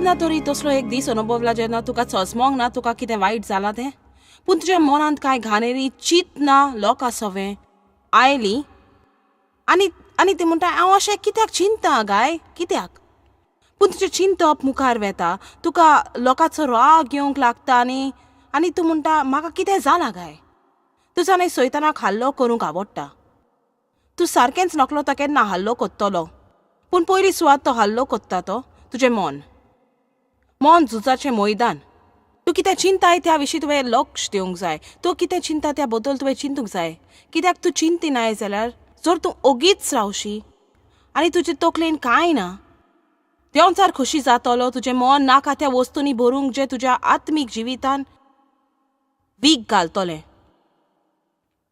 केन्ना तरी तसलो एक दीस अनुभवला जेन्ना तुका चजमोंक ना तुका कितें वायट जालां तें, पूण तुज्या मनांत कांय घाणेरी चिंतना लोकां सवें आयली आनी आनी ती म्हणटा हांव अशें कित्याक चिंता गाय कित्याक, पूण तुजें चिंतप मुखार वेता, तुका लोकांचो राग येवंक लागता आनी आनी तूं म्हणटा म्हाका कितें जालां गाय. तूं जाणा सैतानाक हल्लो करूंक आवडटा, तूं सारकेंच नकलो तो केन्ना हल्लो कोत्तलो, पूण पयली सुवात तो हल्लो कोत्ता तो तुजें मन. मन झुजाचें मैदान. तूं कितें चिंताय त्या विशीं तुवें लक्ष दिवंक जाय, तूं कितें चिंता त्या बद्दल तुवें चिंतूंक जाय. कित्याक तूं चिंतिनाय जाल्यार जर तूं ओगीच रावशी आनी तुजे तकलेन कांय ना, देंवचार खोशी जातलो तुजें मन नाका त्या वस्तूंनी भरूंक जें तुज्या आत्मीक जिवितान वीख घालतलें.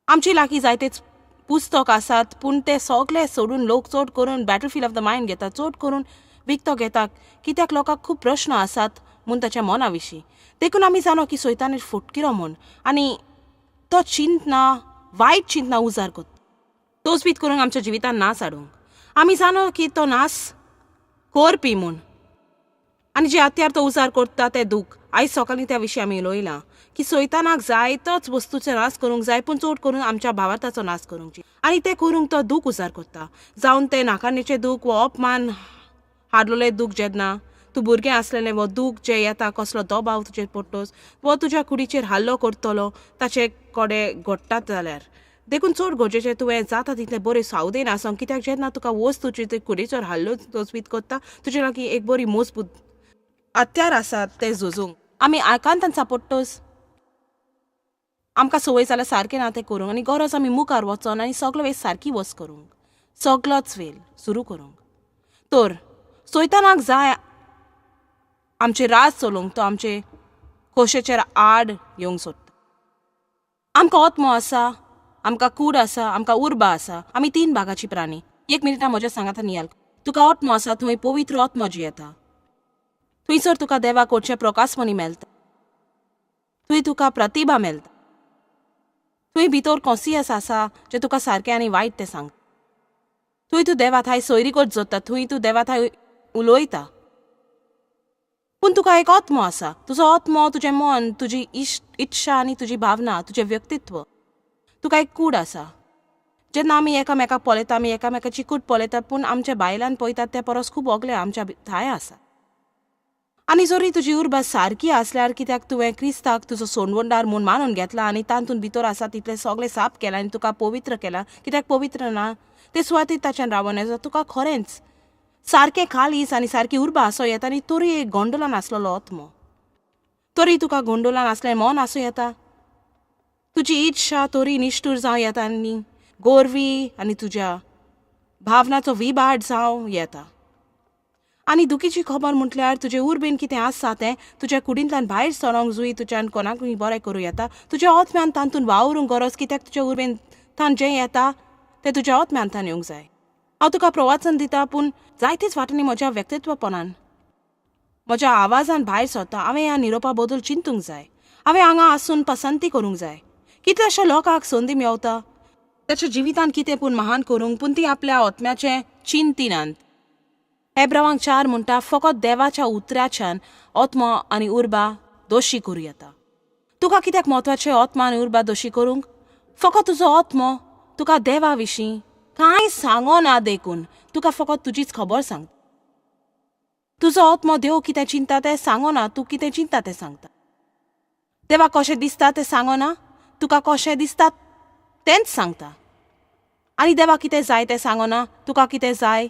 आमचे लागीं जायतेच पुस्तक आसात पूण ते सगळे सोडून लोक चड करून बॅटलफिल्ड ऑफ the mind घेता, चड करून विकतो घेता, कित्याक लोकांक खूब प्रश्न आसात म्हूण ताच्या मना विशीं. देखून आमी जाणो की सैतान फटकिरो म्हूण आनी तो चिंतना वायट चिंतना उजार करता तोच करूंक आमच्या जिवितान नास हाडूंक. आमी जाणो की तो नास करपी म्हूण आनी जे हत्यार तो उजार करता तें दूख. आयज सकाळीं त्या विशीं आमी उलयलां की सैतानाक जायतोच वस्तूचो नाश करूंक जाय, पूण चड करून आमच्या भावार्थाचो नाश करूंक जाय आनी तें करूंक तो दूख उजार करता, जावन तें नाकारणेचें दूख वो अपमान हाडलेलें दूख जेन्ना तूं भुरगें आसलेलें वो दूख जें येता कसलो दबाव तुजेर पडटोच वो तुज्या कुडीचेर हल्लो करतलो ताचे कडेन घडटात जाल्यार. देखून चड गरजेचें तुवें जाता तितलें बरें सावधेन आसूंक, कित्याक जेन्ना तुका वस्त तुजी कुडीचेर हल्लो तजवीज करता तुजे लागीं एक बरी मजबूत हत्यार आसात तें झुजूंक. आमी आकांतान सापडटोच आमकां संवय जाल्यार सारकें ना तें करूंक आनी गरज आमी मुखार वचोन आनी सगलो वेळ सारकी वस करूंक, सगलोच वेळ सुरू करूंक. तर सैतानाक जाय आमचे राज चलोवंक, तो आमचे खोशेचेर आड येवंक सोदता. आमकां आत्मो आसा, आमकां कूड आसा, आमकां उर्बा आसा, आमी तीन भागाची प्राणी. एक मिनटां म्हज्या सांगाता नियाल. तुका आत्मो आसा थंय पवित्र आत्मो जी येता, थंयसर तुका देवा कडचें प्रकाशमणी मेळटा, थंय तुका प्रतिभा मेळटा, थंय भितर कॉन्सियस आसा जें तुका सारकें आनी वायट तें सांगता, थंय तूं देवा थाय सोयरीगत जोडटा, थंय तूं देवा थाय उलयता. पूण तुका एक आत्मो आसा, तुजो आत्मो तुजें मन, तुजी इच्छा आनी तुजी भावना, तुजें व्यक्तित्व. तुका एक कूड आसा. जेन्ना आमी एकामेकाक पळयता आमी एकामेकाची कूड पळयतात, पूण आमच्या बायलान पळयतात ते परस खूब ओगले आमच्या थाय आसा. आनी जरी तुजी उर्बा सारकी आसल्यार कित्याक तुवें क्रिस्ताक तुजो सोडवणदार म्हूण मानून घेतला आनी तातूंत भितर आसा तितलें सगळें साफ केलां आनी तुका पवित्र केलां, कित्याक पवित्र ना ते सुवातीर ताच्यान रावोन येता तुका खरेंच सारकें काळीज आनी सारकी उर्बा आसूं येता आनी तरी एक गोंडोलान आसलेलो आत्मो, तरी तुका गोंडोलान आसलें मन आसूं येता, तुजी इच्छा तरी निश्ठूर जावं येता आनी गोरवी आनी तुज्या भावनाचो विभाट जावं येता. आनी दुखीची खबर म्हटल्यार तुजे उर्बेन कितें आसा तें तुज्या कुडींतल्यान भायर सरोंक जुई तुज्यान कोणाकूय बरें करूं येता, तुज्या आत्म्यान तातूंत वावरूंक गरज, कित्याक तुज्या उर्बेन तान जें येता तें तुज्या आत्म्यान तान येवंक जाय. हांव तुका प्रवाचन दिता, पूण जायतेच वाटांनी म्हज्या व्यक्तित्वपणान म्हज्या आवाजान भायर सरता. हांवें ह्या निरोपा बद्दल चिंतूंक जाय, हांवें हांगा आसून पसंती करूंक जाय. कितल्याश्या लोकांक संदी मेवता ताच्या जिवितान कितें पूण महान करूंक, पूण ती आपल्या आत्म्याचें चिंतिनात. एब्रावांक 4 म्हणटा फकत देवाच्या उतराच्यान आत्मो आनी उर्बा दोशी करूं येता. तुका कित्याक म्हत्वाचें आत्मा आनी उर्बा दोशी करूंक? फकत तुजो आत्मो तुका देवा विशीं कांय सांगना देखून तुका फकत तुजीच खबर सांगता. तुजो आत्मो देव कितें चिंता तें सांगना, तूं कितें चिंता तें सांगता. देवा कशें दिसता तें सांगना, तुका कशें दिसता तेंच सांगता. आनी देवा कितें जाय तें सांगना, तुका कितें जाय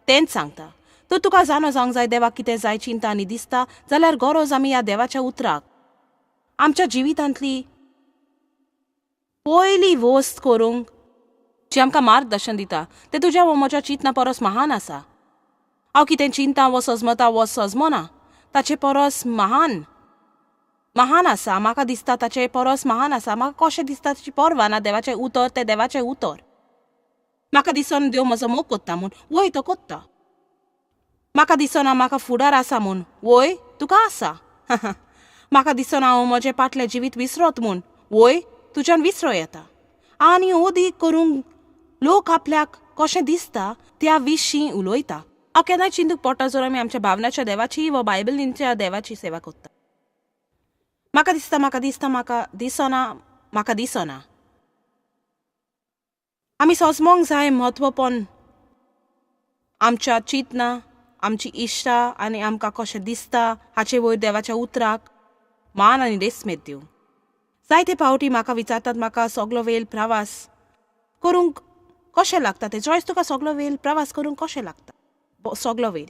तेंच सांगता. तर तुका जाणो जावंक जाय देवाक कितें जाय चिंता आनी दिसता जाल्यार गरज आमी ह्या देवाच्या उतराक आमच्या जिवितांतली पयली वस्त करूंक जी आमकां मार्गदर्शन दिता तें तुज्या वो म्हज्या चिंतना परस महान आसा. हांव कितें चिंता वो सजमता वो सजमना ताचे परस महान महान आसा. म्हाका दिसता ताचे परस महान आसा. म्हाका कशें दिसता ताची पर्वा ना. देवाचें उतर तें देवाचें उतर. म्हाका दिसना देव म्हजो मोग कोत्ता म्हूण, वय तो कोत्ता. म्हाका दिसना म्हाका फुडार आसा म्हूण, वय तुका आसा. म्हाका दिसना हांव म्हजें फाटलें जिवीत विसरत म्हूण, वय तुज्यान विसरो येता. आनी अदीक करूंक लोक आपल्याक कशें दिसता त्या विशीं उलयता. हांव केन्नाय चिंतूंक पडटा जर आमी आमच्या भावनाच्या देवाची वा बायबलींच्या देवाची सेवा करता. म्हाका दिसता, म्हाका दिसता, म्हाका दिसना, म्हाका दिसना. आमी सोजमोंक जाय म्हत्वपण आमच्या चिंतना, आमची इश्टा आनी आमकां कशें दिसता हाचे वयर देवाच्या उतराक मान आनी रेस्मेत दिवंक. जायते फावटी म्हाका विचारतात म्हाका सगलो वेळ प्रवास करूंक कशें लागता तें. चॉयस, तुका सगलो वेळ प्रवास करूंक कशें लागता? सगलो वेळ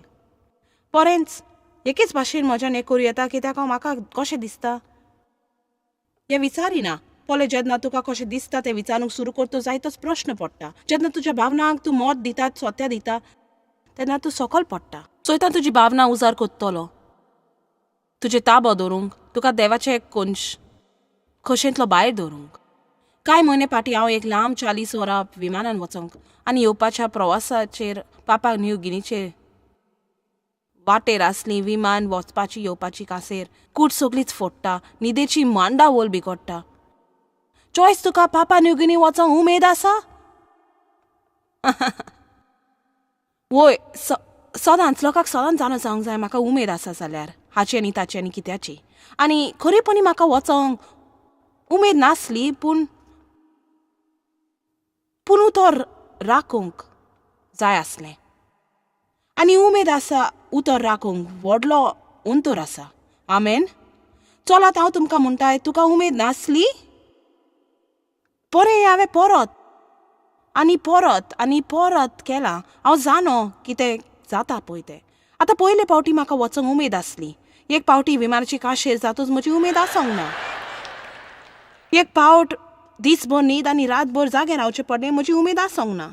बरेंच एकेच भाशेन म्हज्यान हें करूं येता कित्याक हांव म्हाका कशें दिसता हें विचारिना. पळय, जेन्ना तुका कशें दिसता तें विचारूंक सुरू करता जायतोच प्रश्न पडटा. जेन्ना तुज्या भावनांक तूं मत दिता, सोत्या दिता, तेन्ना तूं सकल पडटा. चोयता तुजी भावना उजार कोत्तलो तुजें ताबो दवरूंक, तुका देवाचें कोंश खोशेंतलो भायर दवरूंक. कांय म्हयने फाटीं हांव एक लांब 40 वरां विमानान वचोंक आनी येवपाच्या प्रवासाचेर पापा न्यू गिनीचेर वाटेर आसली. विमान वचपाची येवपाची कासेर कूट सगळीच फोडटा, न्हिदेची मांडावळ बिगडटा. चॉयस, तुका पापा न्यू गिनी वचोंक उमेद आसा? वय, सदांच लोकांक सदांच जाणा जावंक जाय म्हाका उमेद आसा जाल्यार हाची आनी ताची आनी कित्याची. आनी खरेपणी म्हाका वचोंक उमेद नासली, पूण पूण उतर राखूंक जाय आसलें. आनी उमेद आसा उतर राखूंक व्हडलो अंतर आसा. आमेन. चलात, हांव तुमकां म्हणटाय, तुका उमेद नासली बरें हांवें परत आनी परत आनी परत केलां. हांव जाणो कितें जाता पळय तें. आतां पयले फावटी म्हाका वचोंक उमेद आसली. एक फावटी विमानाची काशेर जातूच म्हजी उमेद आसोंक ना. एक फावट दीसभर न्हीद आनी रातभर जागें रावचें पडलें, म्हजी उमेद आसोंक ना.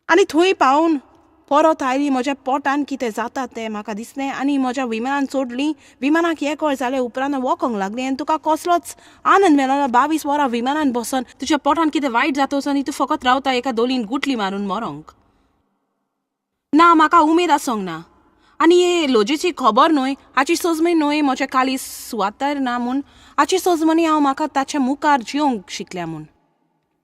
आनी थंय पावून परत आयली, म्हज्या पोटान कितें जाता तें म्हाका दिसलें आनी म्हज्या विमानान चडली. विमानाक एक वर जालें उपरांत वोकोंक लागली आनी तुका कसलोच आनंद मेळना. 22 वरां विमानान बसून तुज्या पोटान कितें वायट जाता आनी तूं फकत रावता एका दोलीन गुटली मारून मरोंक ना. म्हाका उमेद आसोंक ना. आनी हे लजेची खबर न्हय, हाची सजमणी न्हय म्हज्या काली सुवातार ना म्हूण, हाची सजमणी हांव म्हाका ताच्या मुखार जिवंक शिकल्या म्हूण.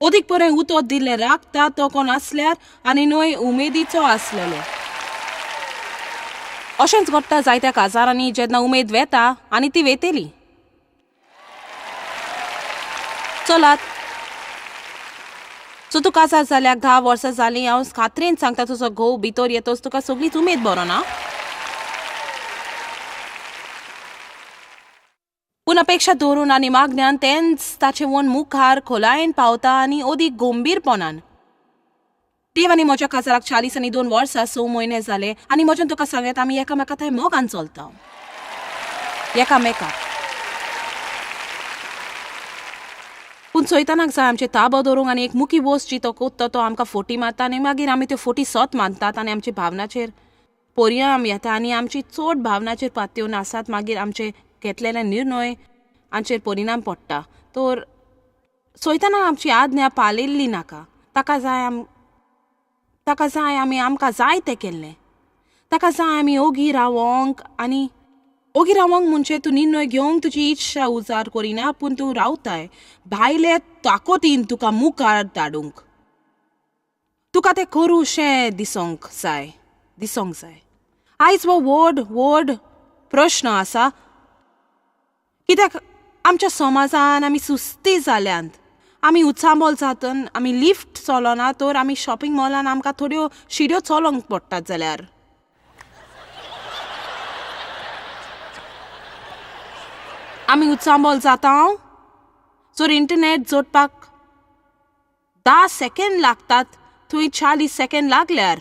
अदीक बरें उतर दिल्लें राखता तो कोण आसल्यार आनी न्हय उमेदीचो आसलेलो. अशेंच घडटा जायत्या काजारांनी जेन्ना उमेद वेता आनी ती वेतेली. चलात, सो तूं काजार जाल्यार 10 वर्सां जालीं, हांव खात्रेन सांगता तुजो घोव भितर येतोच तुका सगळीच उमेद बरो ना. पूण अपेक्षा दवरून आनी मागण्यान तेंच ताचे वन मुखार खोलायेन पावता आनी अदीक गंभीरपणान. देव आनी म्हज्या काजाराक 40 आनी 2 वर्सां 6 म्हयने जाले आनी म्हज्यान तुका सांगत आमी एकामेका थंय मोगान चलता एकामेकाक. पूण चोयतनाक जाय आमचे ताबो दवरूंक आनी एक मुखी वस्त जी तो कोत्ता तो आमकां फोटी मारता आनी मागीर आमी त्यो फोटी सत मानतात आनी आमच्या भावनाचेर परिणाम येता आनी आमची चड भावनाचेर पातयेवन आसात. मागीर आमचे घेतलेले निर्णय हांचेर परिणाम पडटा. तर चोयतना आमची आज्ञा पाळिल्ली नाका. ताका जाय आमी आमकां जाय तें केल्लें. ताका जाय आमी ओगी रावोंक आनी ओगी रावोंक म्हणजे तूं निर्णय घेवंक तुजी इच्छा उजार करिना, पूण तूं रावताय भायले ताकतीन तुका मुखार धाडूंक. तुका तें करूंशें दिसोंक जाय, दिसोंक जाय. आयज हो व्हड व्हड प्रश्न आसा कित्याक आमच्या समाजान आमी सुस्ती जाल्यांत. आमी उचांबळ जातन, आमी लिफ्ट चलना तर आमी शॉपिंग मॉलान आमकां थोड्यो शिड्यो चलोवंक पडटात जाल्यार. आमी उचांबळ जाता जर इंटरनेट जोडपाक 10 सेकेंड लागतात थंय 40 सेकेंड लागल्यार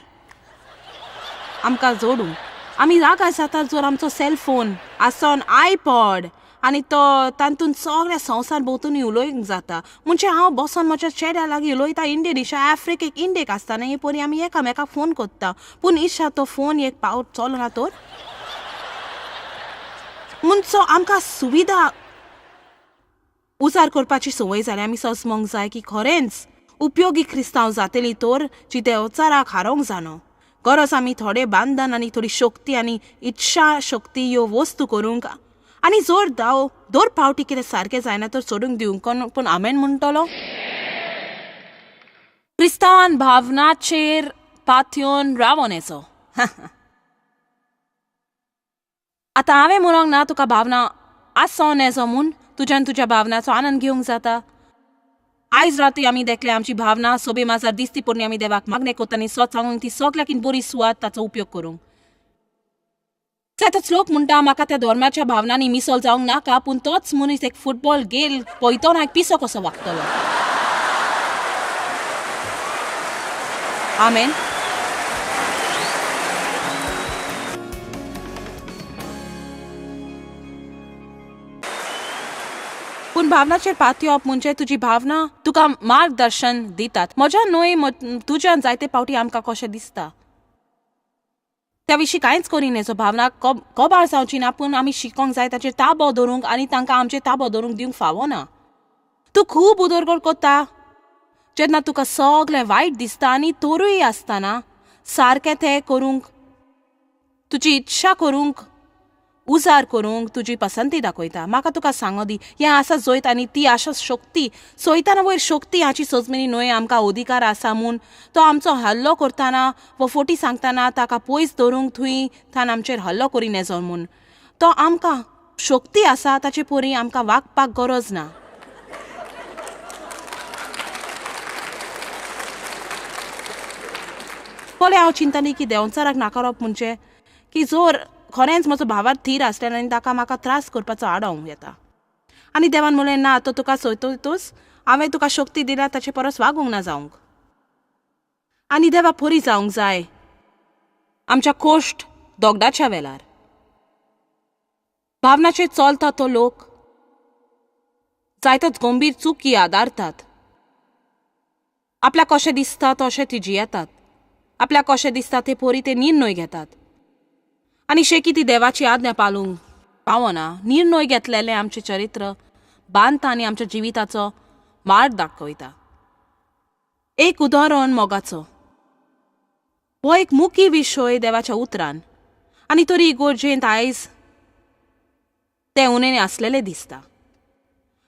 आमकां जोडूंक. आमी रागार जातात जर आमचो सेलफोन आसोन आयपॉड आनी तो तातूंत सगळ्या संवसार भोंवतणी उलोवंक जाता. म्हणजे हांव बसोन म्हज्या चेड्या लागीं उलयता इंडियन इशा आफ्रिकेक इंडियेक आसतना हे परी आमी एकामेकाक फोन करता. पूण इशा तो फोन एक पावट चलना तर म्हणचो आमकां सुविधा उजार करपाची संवय जाल्या. आमी सजमोंक जाय की खरेंच उपयोगी क्रिस्तांव जातली तर जी देवचाराक हारोवंक जाणो. गरज आमी थोडे बांधन आनी थोडी शक्ती आनी इच्छा शक्ती ह्यो वस्तू करूंक आनी जोर दाव दर पावटी कितें सारकें जायना तर सोडूंक दिवंक. पूण आमेन म्हणटलो क्रिस्तांवान भावनाचेर पातयेवन रावोन येचो. आतां हांवें म्हणूंक ना तुका भावना आसो नेजो म्हूण, तुज्यान तुज्या भावनाचो आनंद घेवंक जाता. आयज राती आमी देखले आमची भावना सोबे माजार दिसती पडली, आमी देवाक मागणें करता आनी स्वत सांगूंक ती सगल्याकीन बरी सुवात ताचो उपयोग करूंक. जायतोच लोक म्हणटा म्हाका त्या धर्माच्या भावनांनी मिसळ जावंक नाका, पूण तोच मनीस एक फुटबॉल गेल पळयतना एक पिसो कसो वागतलो. आमेन. पूण भावनाचेर पातयेवप म्हणजे तुजी भावना तुका मार्गदर्शन दितात. म्हज्या न्हय तुज्यान जायते फावटी आमकां कशें दिसता त्या विशीं कांयच करिना. भावना कबार जावची ना, पूण आमी शिकोंक जाय ताचेर ताबो दवरूंक आनी तांकां आमचेर ताबो दवरूंक दिवंक फावना. तूं खूब उदरगत करता जेन्ना तुका सगळें वायट दिसता आनी तरूय आसतना सारकें तें करूंक, तुजी इच्छा करूंक, उजार करूंक तुजी पसंती दाखयता. म्हाका तुका सांगो दी, हें आसा जैत आनी ती आशा शक्ती सोयताना वयर शक्ती हाची सजमिनी न्हय आमकां अधिकार आसा म्हूण तो आमचो हल्लो करतना वो फोटी सांगतना ताका पयस दवरूंक थंय तान आमचेर हल्लो करी नेजो म्हूण. तो आमकां शक्ती आसा ताचे परी आमकां वागपाक गरज ना. पळय हांव चिंतनी की देंवचाराक नाकारप म्हणजे की जोर खरेंच म्हजो भावार थीर आसल्यार आनी ताका म्हाका त्रास करपाचो आडोवंक येता. आनी देवान म्हणलें ना, तो तुका सोयतोच, हांवें तुका शक्ती दिल्या ताचे परस वागूंक ना जावंक. आनी देवा परी जावंक जाय आमच्या कोश्ट दोगडाच्या वेलार. भावनाचेर चलता तो लोक जायतोच गंभीर चुकी आदारतात. आपल्याक कशें दिसता तशें ती जियेतात, आपल्याक कशें दिसता ते परी ते निर्णय घेतात आनी शेकी ती देवाची आज्ञा पालूंक पावना. निर्णय घेतलेलें आमचें चरित्र बांदता आनी आमच्या जिविताचो मार्ग दाखयता. एक उदाहरण मोगाचो हो एक मुखी विशय देवाच्या उतरान, आनी तरी इगर्जेंत आयज तें उणें आसलेलें दिसता.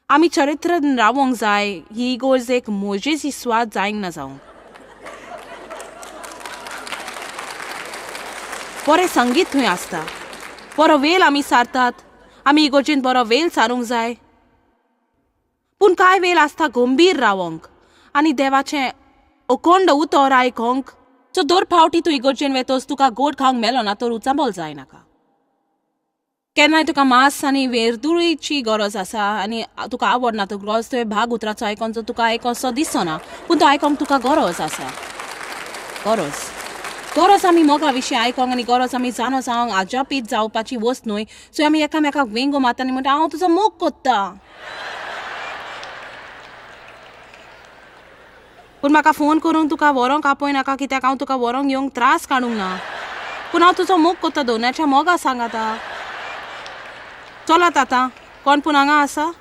आमी चरित्र रावोंक जाय, ही इगर्ज एक मोजेची स्वाद जायना ना जावंक. बरें संगीत थंय आसता, बरो वेल आमी सारतात, आमी इगर्जेंत बरो वेल सारूंक जाय, पूण कांय वेल आसता गंभीर रावोंक आनी देवाचें अखंड उतर आयकोंक. सो दर फावटी तूं इगर्जेन वेतोच तुका गोड खावंक मेलो ना तर उचांबळ जाय नाका. केन्नाय तुका मांस आनी वेरदुळीची गरज आसा आनी तुका आवडना तो गरज, तुवें भाग उतराचो आयकोन जो तुका आयकोसो दिसना, पूण तो आयकोंक तुका गरज आसा. गरज गरज आमी मोगा विशीं आयकोंक आनी गरज आमी जाणो जावंक आजापीत जावपाची वस्त न्हय. सो आमी एकामेकाक वेंगो मारता आनी म्हणटा हांव तुजो मोग कोत्ता, पूण म्हाका फोन करून तुका व्हरोंक आपय नाका कित्याक हांव तुका व्हरोंक येवंक त्रास काडूंक ना, पूण हांव तुजो मोग कोत्ता दोनाच्या मोगा सांगाता. चलात आतां, कोण पूण हांगा आसा?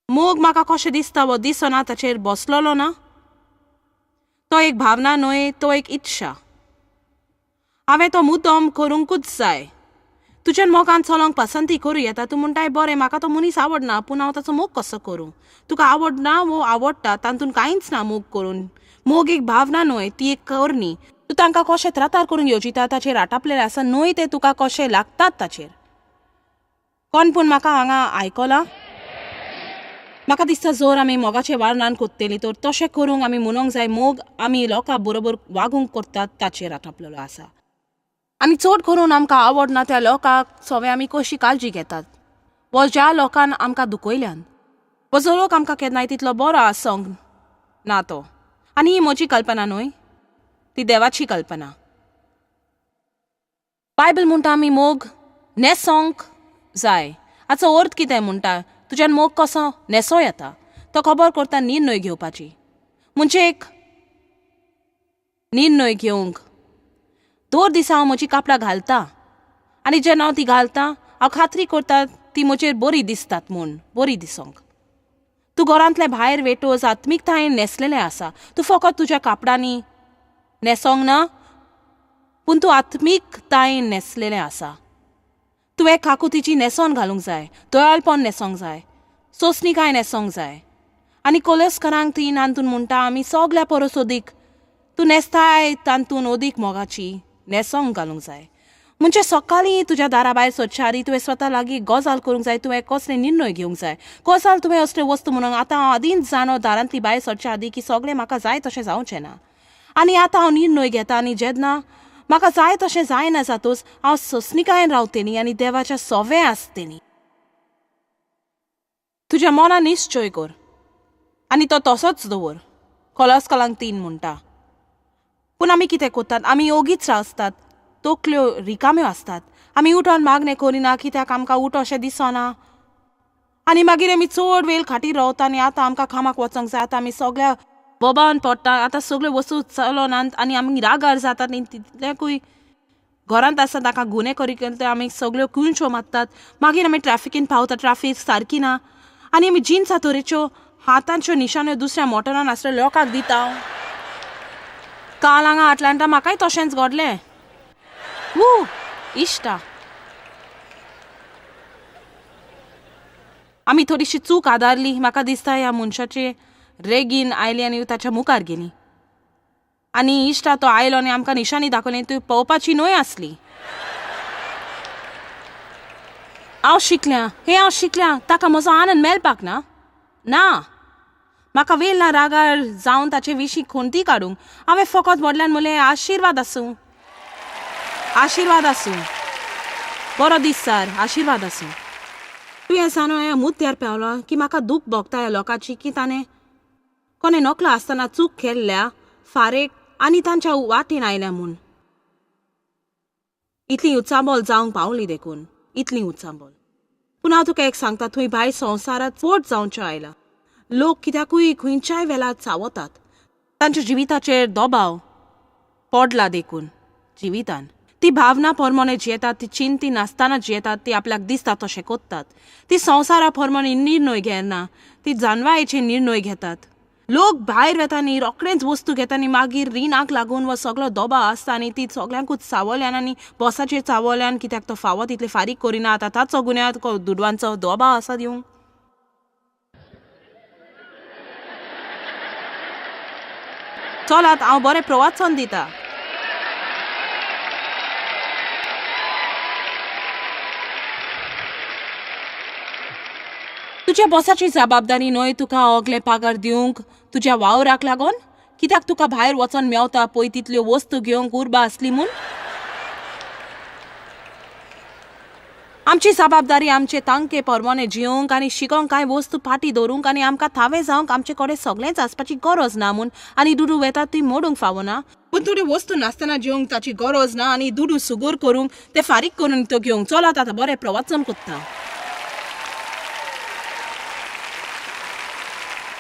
मोग म्हाका कशें दिसता वो दिसना ताचेर बसलेलो ना. तो एक भावना न्हय, तो एक इच्छा. हांवें तो मुद्दम करूंकूच जाय. तुज्यान मोगान चलोंक पसंती करूं येता. तूं म्हणटाय बरें म्हाका तो मनीस आवडना, पूण हांव ताचो मोग कसो करूं? तुका आवडना वो आवडटा तातूंत कांयच ना मोग करून. मोग एक भावना न्हय, ती एक करणी. तूं तांकां कशें त्रातार करूंक येवजिता ताचेर आटापलेलें आसा न्हय तें तुका कशें लागतात ताचेर. कोण पूण म्हाका हांगा आयकलां? म्हाका दिसता जर आमी मोगाचें वर्णन कोत्तली तर तशें करूंक आमी म्हणूंक जाय मोग आमी लोकां बरोबर वागूंक करतात ताचेर आटापलेलो आसा. आनी चड करून आमकां आवडना त्या लोकांक सगळें आमी कशी काळजी घेतात वो ज्या लोकान आमकां दुखयल्यान वो जो लोक आमकां केन्नाय तितलो बरो आसोंक ना तो. आनी ही म्हजी कल्पना न्हय, ती देवाची कल्पना. बायबल म्हणटा आमी मोग न्हेसोंक जाय. हाचो अर्थ कितें म्हणटा तुज्यान मोग कसो न्हेसो येता तो खबर करता निर्णय घेवपाची. म्हणजे एक निर्णय घेवंक दर दिसा हांव म्हजी कापडां घालता आनी जेन्ना हांव ती घालता हांव खात्री करता ती म्हजेर बरी दिसतात म्हूण, बरी दिसोंक. तूं घरांतलें भायर वेटोच आत्मिकतायेन न्हेसलेलें आसा. तूं फकत तुज्या कापडांनी न्हेसोंक ना, पूण तूं आत्मिकतायेन न्हेसलेलें आसा. तुवें काकुतीची न्हेसोन घालूंक जाय, दयाळपण न्हेसोंक जाय, सोंसणीकाय न्हेसोंक जाय. आनी कोलस्करांक ती नांतून म्हणटा आमी सगल्या परस अदीक तूं न्हेसताय तातूंत अदीक मोगाची न्हेसोंक घालूंक जाय. म्हणजे सकाळीं तुज्या दारा भायर सोदच्या आदी तुवें स्वता लागीं गजाल करूंक जाय. तुवें कसले निर्णय घेवंक जाय. गजाल तुवें असल्यो वस्तू म्हणून आतां हांव आदींच जाणो दारांतली भायर सोदच्या आदी की सगळें म्हाका जाय तशें जावचें ना आनी आतां हांव निर्णय घेता आनी जेन्ना म्हाका जाय तशें जायना जातूच हांव सोंसणिकायेन रावतली आनी देवाच्या सोवें आसतली. तुज्या मनान निश्चय कर आनी तो तसोच दवर. कोलास्कलांक 3 म्हणटा. पूण आमी कितें करतात? आमी ओगीच आसतात, तकल्यो रिकाम्यो आसतात. आमी उठोन मागणें करिना कित्याक आमकां उठो अशें दिसना आनी मागीर आमी चड वेळ खाटीर रावता आनी आतां आमकां कामाक वचोंक जाय. आतां आमी सगळ्या बोबान पडटा. आतां सगळ्यो वस्तू चलनात आनी आमी रागार जातात आनी तितल्याकूय घरांत आसता ताका गुने करी ते आमी सगळ्यो कुंच्यो मारतात. मागीर आमी ट्रॅफिकीन पावता, ट्रॅफीक सारकी ना आनी आमी जिन्सां तरेच्यो हातांच्यो निशाण्यो दुसऱ्या मोटरान आसल्या लोकांक दिता. काल हांगा अटलांटा म्हाकाय तशेंच घडलें. वू इश्टा, आमी थोडीशी चूक आदारली. म्हाका दिसता ह्या मनशाचे रेगीन आयली आनी ताच्या मुखार गेली आनी इश्टा तो आयलो आनी आमकां निशाणी दाखयली. ती पळोवपाची न्हय आसली. हांव शिकल्या हे हांव शिकल्या ताका म्हजो आनंद मेळपाक ना. ना म्हाका वेळ ना रागार जावन ताचे विशीं खंती काडूंक. हांवें फकत व्हडल्यान म्हणलें आशिर्वाद आसूं, आशिर्वाद आसूं, बरो दीस सर, आशिर्वाद आसूं. तुवें जाणो ह्या मुद्द्यार पावलो की म्हाका दूख भोगता ह्या लोकांची की ताणें कोणें नकलो आसतना चूक केल्ल्या फारेक आनी तांच्या वाटेन आयल्या म्हूण इतली उचांबळ जावंक पावली देखून इतली उचांबळ. पूण हांव तुका एक सांगता, थंय भायर संवसारांत चड जावचें आयला. लोक कित्याकूय खंयच्याय वेळार चावतात. तांच्या जिविताचेर दबाव पडला देखून जिवितान ती भावना प्रमाणे जियेतात, ती चिंती नासतना जियेतात, ती आपल्याक दिसता तशें करतात. ती संवसारा प्रमाणे निर्णय घेना, ती जानवायेचे निर्णय घेतात. लोक भायर वता आनी रोखडेच वस्तू घेता आनी मागीर रिणाक लागून वा सगळो दबाव आसता आनी ती सगळ्यांकूच चावल्यान आनी बॉसाचेर चावल्यान कित्याक तो फावो तितले फारीक करिना. आतां ताचो गुन्यांव दुडवांचो दबाव आसा दिवंक. चलात हांव बरें प्रवाचन दिता. तुज्या बॉसाची जबाबदारी न्हय तुका ओगले पागार दिवंक तुज्या वावराक लागून, कित्याक तुका भायर वचोन मेवता पळय तितल्यो वस्तू घेवंक उर्बा आसली म्हूण. आमची जबाबदारी आमचे तांके प्रमाणे जियोंक आनी शिकोंक कांय वस्तू फाटीं दवरूंक आनी आमकां थावें जावंक आमचे कडेन सगळेंच आसपाची गरज ना म्हूण. आनी दुडू वेता ती मोडूंक फावना, पूण थोड्यो वस्तू नासतना जियोंक ताची गरज ना आनी दुडू सुगूर करूंक ते फारीक करून त्यो घेवंक. चलात आतां बरें प्रवचन करता.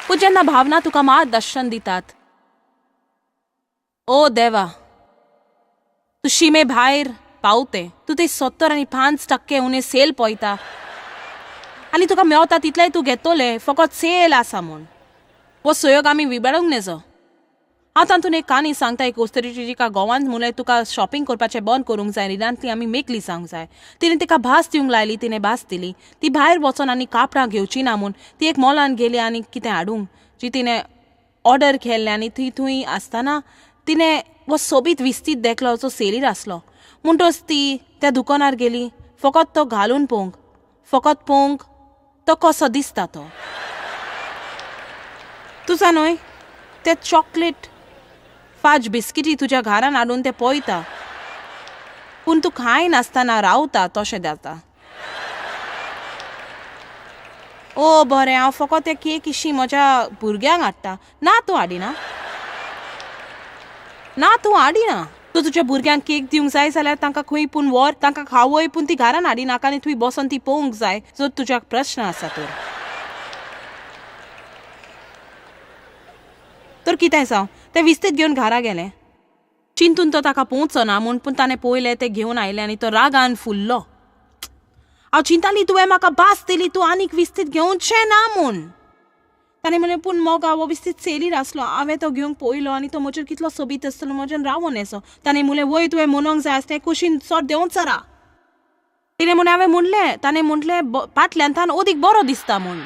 पूण जेन्ना भावना तुका मार्गदर्शन दितात, ओ देवा तूं शिमे भायर पावते, तूं ते 70.5% उणें सेल पळयता आनी तुका मेवता तितलेंय तूं घेतलें फकत सेल आसा म्हूण. हो सहयोग आमी विबाडूंक नेजो. हांव तातूंत एक काणी सांगता एक वस्तूची जिका गोवान म्हणलें तुका शॉपिंग करपाचें बंद करूंक जाय, रिणांतली आमी मेकली जावंक जाय. तिणें तिका भास दिवंक लायली, तिणें भास दिली. ती भायर वचोन आनी कापडां घेवची ना म्हूण ती एक मॉलान गेली आनी कितें हाडूंक जी तिणें ऑर्डर केल्लें आनी ती थंय आसतना तिणें हो सोबीत विस्तीत देखलो जो सेलीर आसलो. म्हणटच ती त्या दुकानार गेली फकत तो घालून पळोवंक, फकत पळोवंक तो कसो दिसता तो. तुजा न्हय ते चॉकलेट फाज बिस्किटी तुज्या घरान हाडून ते पळयता, पूण तूं खाय नासतना रावता तशें जाता. ओ बरें हांव फकत ते केक इशी म्हज्या भुरग्यांक हाडटा. ना तूं हाडिना, ना तूं हाडिना. तूं तुज्या भुरग्यांक केक दिवंक जाय जाल्यार तांकां खंय पूण व्हर, तांकां खावय, पूण ती घरान हाडिनाका आनी थंय बसोन ती पळोवंक जाय जर तुज्या प्रश्न आसा तर. तर कितें जावं तें विस्तीत घेवन घरा गेलें. चिंतून तो ताका पळोवचो ना म्हूण, पूण ताणें पळयलें, तें घेवन आयलें आनी तो रागान फुल्लो. हांव चिंताली तुवें म्हाका भास दिली, तूं आनीक विस्तीत घेवचें ना म्हूण. ताणें म्हणलें पूण मोगा हो विस्तीत सेलीर आसलो, हांवें तो घेवंक पळयलो आनी तो म्हजेर कितलो सोबीत आसतलो, म्हज्यान रावोन येसो. ताणें म्हणलें वय तुवें म्हणूंक जाय आसलें कुशीन सर देंवच सरा. तिणें म्हणलें हांवें म्हणलें, ताणें म्हणलें फाटल्यान तान अदीक बरो दिसता म्हूण.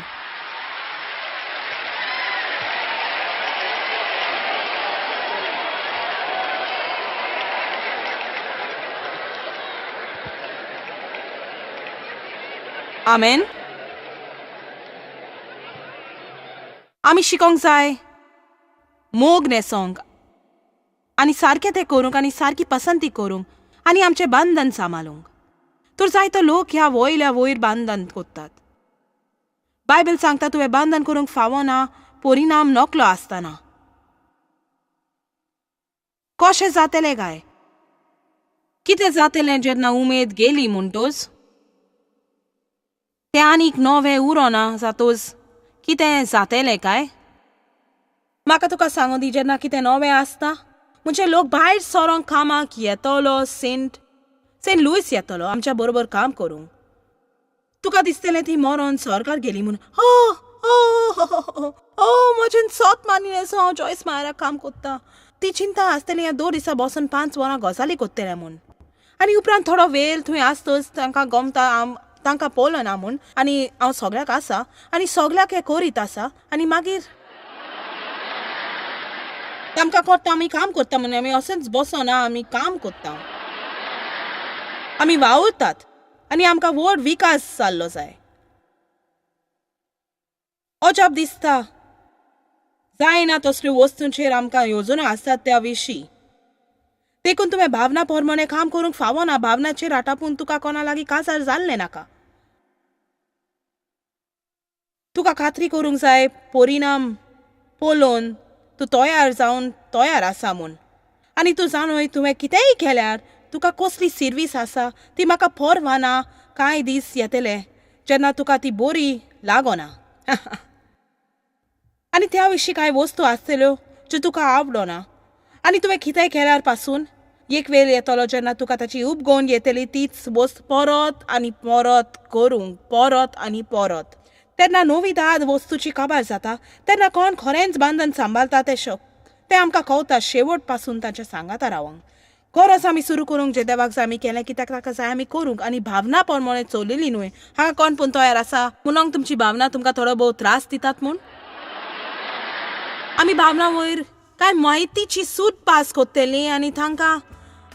आमेन. आमी शिकोंक जाय मोग न्हेसोंक आनी सारकें तें करूंक आनी सारकी पसंती करूंक आनी आमचें बंधन सांबाळूंक. तर जायतो लोक ह्या वयल्या वयर बंधन कोत्तात. बायबल सांगता तुवें बंधन करूंक फावना परिणाम नकलो आसतना. कशें जातलें काय? कितें जातलें जेन्ना उमेद गेली म्हणटोच? तें आनीक नवें उरोना जातोच कितें जातलें काय? म्हाका तुका सांगू दी, जेन्ना कितें नवें आसता म्हणजे लोक भायर सरोंक कामाक येतलो, सेंट लुईस येतलो आमच्या बरोबर काम करूंक. तुका दिसतलें ती मरोन सरकार गेली म्हूण. हो हो हो म्हजेन सोत मानिलें हांव जॉयस मायराक काम कोत्ता. ती चिंता आसतली ह्या 2 दिसां बसून 5 वरां गजाली कोत्तले म्हूण. आनी उपरांत थोडो वेळ थंय आसतच तांकां गमता, तांकां पळोवना म्हूण, आनी हांव सगळ्याक आसा आनी सगळ्याक हें करीत आसा. आनी मागीर तांकां कोत्ता आमी काम कोत्ता म्हूण, आमी अशेंच बसना, आमी काम कोत्ता, आमी वावुरतात आनी आमकां व्हड विकास जाल्लो जाय. अजाप दिसता जायना तसल्यो वस्तूंचेर आमकां येवजण्यो आसतात त्या विशीं. देखून तुवें भावना प्रमाणे काम करूंक फावना. भावनाचेर आटापून तुका कोणा लागीं काजार जाल्लें नाका. तुका खात्री करूंक जाय परिणाम पळोवन तूं तयार जावन तयार आसा म्हूण. आनी तूं जाणूय तुवें कितेंय केल्यार तुका कसली सिर्वीस आसा ती म्हाका परवाना. कांय दीस येतले जेन्ना तुका ती बरी लागना आनी त्या विशीं कांय वस्तू आसतल्यो ज्यो तुका आवडना. आनी तुवें कितेंय केल्यार पासून एक वेळ येतलो जेन्ना तुका ताची उपगोवन येतली तीच वस्त परत आनी परत करूंक, परत आनी परत. तेन्ना नवी दाद वस्तूची काबार जाता. तेन्ना कोण खरेंच बंधन सांबाळता तें शक तें आमकां कवता शेवट पासून तांच्या सांगाता रावंक. गरज आमी सुरू करूंक जे देवाक जाय आमी केलें कित्याक ताका जाय आमी करूंक आनी भावना प्रमाणे चलयली न्हय. हांगा कोण पूण तयार आसा म्हणून तुमची भावना तुमकां थोडो भोव त्रास दितात म्हूण? आमी भावना वयर कांय म्हायतीची सूट पास कोत्तली आनी तांकां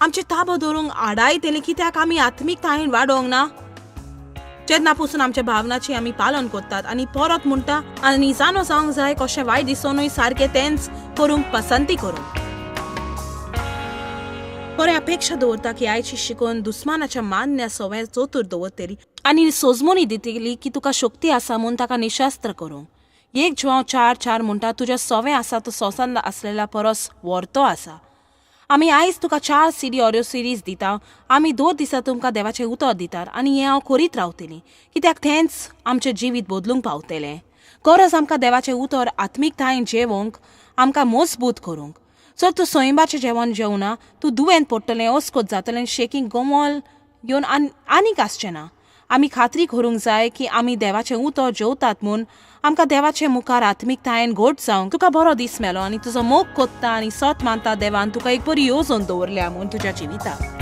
आमचे ताबो दवरूंक आडायतली कित्याक आमी आत्मीकतायेन वाडोवंक ना. जेन्ना पसून आमच्या भावनाची आमी पालन कोत्तात आनी परत म्हणटा आनी जाणो जावंक जाय कशें वायट दिसोनूय सारकें तेंच करूंक पसंती करूंक. बरें अपेक्षा दवरता की आयची शिकोवन दुस्मानाच्या मान्य सवें चतूर दवरतली आनी सोजमोनी दितली की तुका शक्ती आसा म्हूण ताका निशास्त्र करूंक. 1 जुवांव 4:4 म्हणटा तुज्या सवें आसा तो सोंसान आसलेल्या परस व्हरतो आसा. आमी आयज तुका 4 CD audio सिरीज दिता. आमी 2 दिसां तुमकां देवाचें उतर दितात आनी हें हांव करीत रावतली कित्याक तेंच आमचें जिवीत बदलूंक पावतलें. गरज आमकां देवाचें उतर आत्मीकतायेन जेवंक, आमकां मजबूत करूंक. जर तूं सैमाचें जेवण जेवना तूं दुयेंत पडटलें, अस्कोत जातलें, शेकींग गोमोल येवन आनीक आसचें ना. आमी खात्री करूंक जाय की आमी देवाचें उतर जेवतात म्हूण आमकां देवाचे मुखार आत्मीकतायेन घट जावंक. तुका बरो दीस मेलो आनी तुजो मोग कोत्ता आनी सत मानता देवान तुका एक बरी येवजण दवरल्या म्हूण तुज्या जिविताक.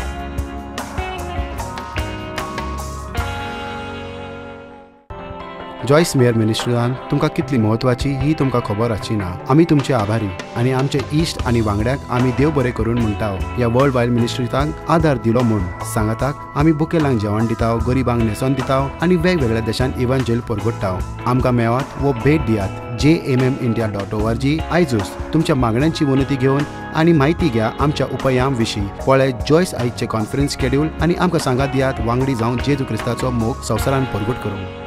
जॉयस मेयर मिनिस्ट्रीन तुमकां कितली म्हत्वाची ही तुमकां खबर आसची ना. आमी तुमचे आभारी आनी आमचे इश्ट आनी वांगड्यांक आमी देव बरें करून म्हणटा ह्या वर्ल्ड वायड मिनिस्ट्रींत आदार दिलो म्हूण. सांगाताक आमी बुकेलांक जेवण दिता, गरिबांक न्हेसोन दिता आनी वेगवेगळ्या देशांत इव्हांजेल परगट्टा. आमकां मेळात वो भेट दियात jmmindia.org. आयजूच तुमच्या मागण्यांची विनंती घेवन आनी म्हायती घ्या आमच्या उपायां विशीं. पळय जॉयस आयजचें कॉन्फरन्स शेड्यूल आनी आमकां सांगात दियात वांगडी जावन जेजू क्रिस्ताचो मोग संवसारान परगट करूंक.